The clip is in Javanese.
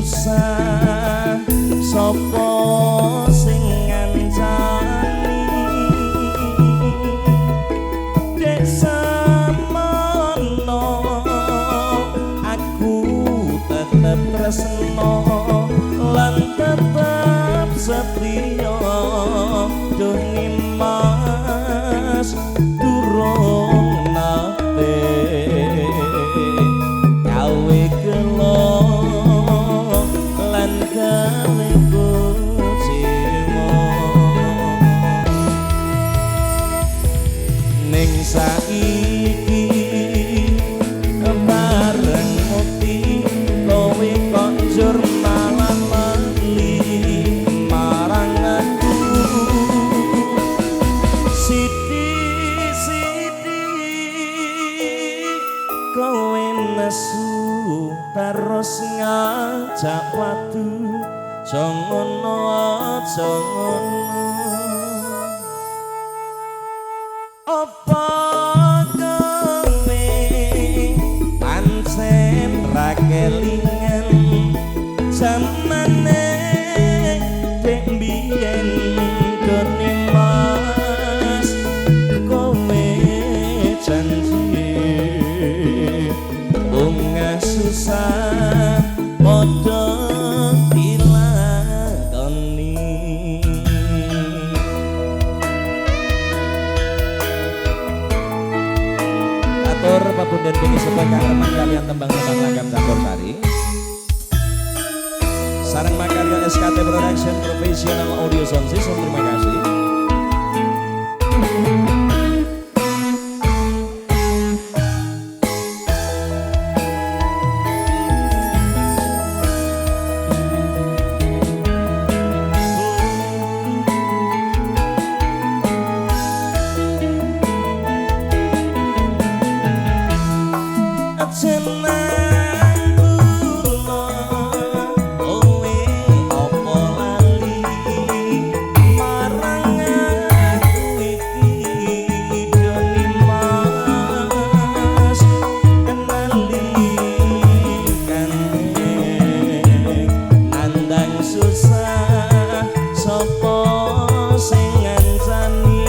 Susah sapa sing ngancani dek semono aku tetep tresno lan tetep setia duh Nimas durung nate gawe gelo lan gawe kuciwa ning saiki bareng mukti kowe kok njur malah lali marang aku sithik-sithik kowe nesu terus ngajak watu aja ngono aja ngono apa kowe pancen ra kelingan jamane dek mbiyen dene Mas kowe janji bunga susah padha dilakoni. Atur papunden bini sepuh kang remen kalian tembang-tembang langgam campur sari. Sareng makarya SKT Production Professional Audio Sound System, terima kasih. Jeneng kula kowe apa lali marang aku iki Doni Mas kenali kane nandang susah sapa sing ngancani